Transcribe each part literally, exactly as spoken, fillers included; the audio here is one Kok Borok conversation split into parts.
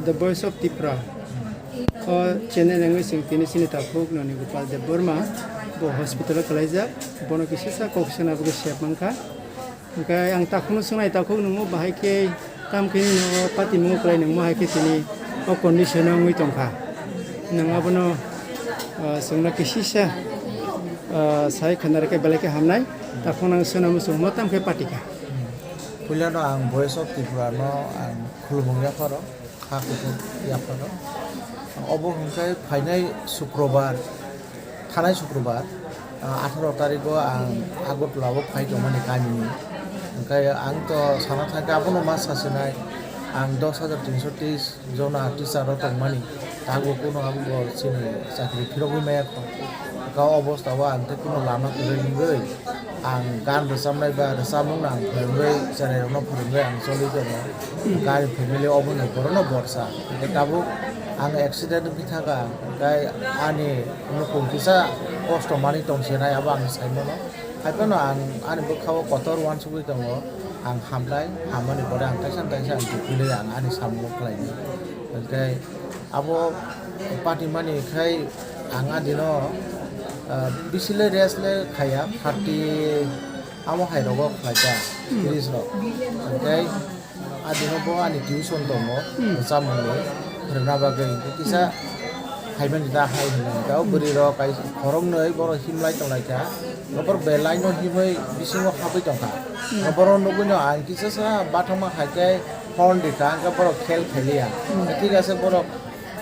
The Voice of Tipra. O channel wngwi chwng tini chini takhuk Noni Gopal Debbarma, bo hospital o kwlaijak, bono kisisa kok sana bagwi sep mankha. Hwnkhe ang takhukno swngnai, takhuk nwngmo bahai khe tam khe nini o patimungo kwlai nwngmo hai khe tini o condition o wngwi tongkha. Nwng abono, ah, chwngno kisisa, ah, sai khwna rwkhe belai khe hamnai, takhuk nwng swnamo chwngmo tam khe patikha. Puilano ang Voice of Tripura no ang khulumung yapharo. Kha kuphur yapharo. Obo hwnkhe phainai Sukrobar, thanai Sukrobar, ah, atharo tarigo ang Agartala o phai tongmani kamini. Hwnkhe ang to sana thangkhe abono ma sasinai, ang dos hajar tinso teis jona teacher o tongmani. Tabuk kuno abo bo chini chakri phirogwi maya kho. Ka obostha o ang tei kuno lama kwrwi wngwi ang gan rwchabnai ba rwchabmung no ang phwrwngwi cherairokno phwrwngwi ang choli tongo. Gari family oboni borokno borsa. Hwnkhe tabuk ang accident wngwi thangkha, tei ani nukhung kisa kosto manwi tongsinai abo ang saimano. Haiphano ang ani bwkhao kotor uansugwi tongo, ang hamnai, hammani pore ang kaisa na kaisa ang tubuli ang ani samungo khlainai. Hwnkhe abo patimani khai ang adino, ah, bisi le rest le khaiya, thirty amo hai rogo khlaikha, Hmm. Tris rok. Hwnkhe adino bo ani tuition tongo, Hmm. Rwchapmungni phwrwngna bagwi. Hwnkhe kisa Hmm. phaimani da hai hwnwi hwnkhe o Hmm. bwrwi rok kaisa khoroknwi borok himlai tonglaikha. Borok belai no himwi bisingo habwi tongkha. Hmm. Borok nugwino ang kisa sa bathoma hai khe horn rikha, hwnkhe borok khel kheliya. Hmm. Thik ase borok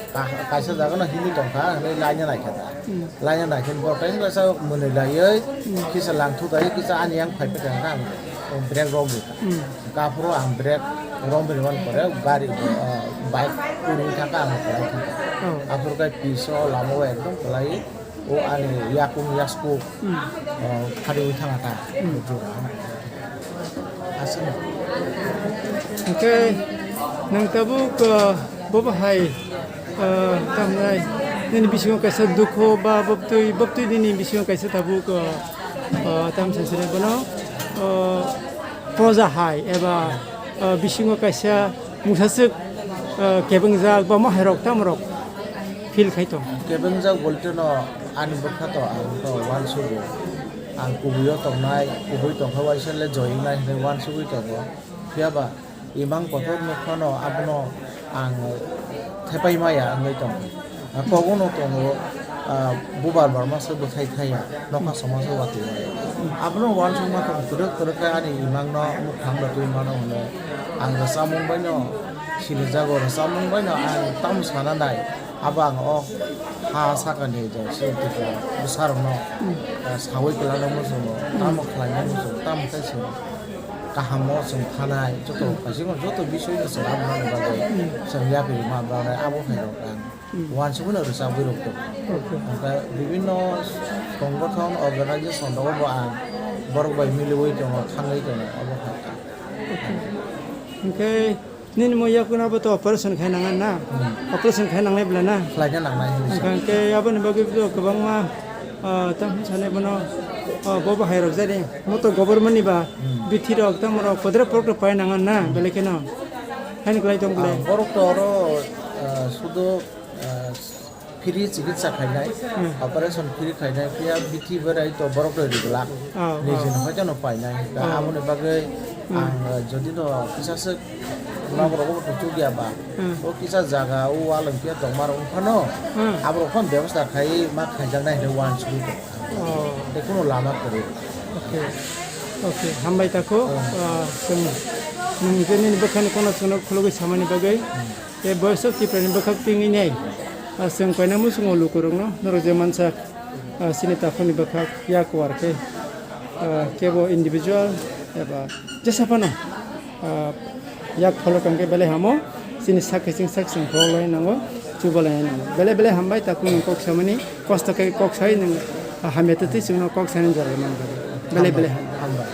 Ka-, kaisa jaga no himwi tongkha, hwnwi laina naikha da. Hmm. Laina naikhe borok kaisa kaisa mwnwi laiwi, Hmm. kisa langthu daiwi, kisa ani yang phai phai thangkha, ang brake romwi. Hmm. Aphuru ang brake romwi rwmani pore gari, ah, bike kwrwi thangkha, ang kwlai thangkha. Oh. Aphuru khe piso lama o ekdom kwlai. O ani yakung yasku, Hmm. o, phariwi thangkha ta. Hmm. Jora. Aswkno. Hwnkhe nwng tabuk, o, bo bahai, o, tamnai nini bisingo kaisa dukhu ba bwbtwi, bwbtwi nini bisingo kaisa tabuk, o, o, tamsa sini bono, o, proja hai eba, o, bisingo kaisa Mungsa swk, ah, kebengjak ba mohairok tamrok feel khai tong. Kebengjak bolte no ani bwkha to ang to uansugo. Ang kubui o tongnai, kubui tongkha waisa le joying nai hinwi uansugui tongo. Phiya ba imang kotor nukphano abono ang thepai maya wngwi tongo. Ah, kogono tongo, ah, bubar barma se bwthai thaya, nokha somaso watwi maya. Abono uansukma tong kwrwk kwrwk khe ani imangno mwkhang rwtwi mano hwnwi ang rwchapmung baino sinijago, rwchapmung baino ang tamo sana nai, abo ang o ha sakani je chini Tripura bwsarokno, ah, saui kwlangna muchungo, tamo khlaina muchungo, tamo khe se kahamo chwng thanai, joto kaisa joto bisoi no chwng aboni bagwi chwng yapri ma bagwi abo hai rok ang. Hmm. Uansugui no rwchapgwi rwkha. Okay. Hwnkhe bibinno songothon, organization rogo bo ang borok bai miliui tongo, thangwi tongo, obo hai. Okay. Hwnkhe nini mo yakung abo to operation khai nang na? Hmm. Operation khai nangnai bwla na? Khlaina nangnai hinwi sa. Hwnkhe aboni bagwi bo kwbangma, ah, tamo sanai bono, ah, bo bahai rok jani. Mo to government ni ba Hmm. bithi rok tamo rok kodre porok rok pai nang na, Hmm. belai kheno. Haini kwlai tong bwle. Ah, borok to oro, ah, sudo ah, free chikitsa khainai, Hmm. operation free khainai, phiya bithi berai to borok rok rigwlak, Oh, nijini oh. Hoiteno painai. Da Oh. Aboni bagwi Hmm. ang, ah, jodi no kisa se nok rok bo chukya ba, Hmm. O kisa jaga o wal wngkhe tongma rok wngphano, Hmm. Aborok phano bebosta khai ma khaijaknai hinwi uansugui tong. Oh. Tei kuno lama kwrwi. Okay. Okay, hambai tako. Hmm. Ah, chwng nwng je nini bwkhani kono chwngno khulugwi samani bagwi. Hmm. Tei Voice of Tripura ni bwkhak pingwi nai, ah, chwng kainwi muchungo lukurokno, norok je mansa, ah, chini takhukni bwkhak yak war khe, ah, kebo individual eba jesa phano, ah, yak pholo tong khe belai hamo, chini sak kiching sak kiching pholo lai nango, chuba lai nango. Belai belai hambai takhuk nwng kok samani, kosto khe kok sai nwng, ah, hamya twi twi chwngno kok sani jora man bagwi. Belai belai hambai. Hambai.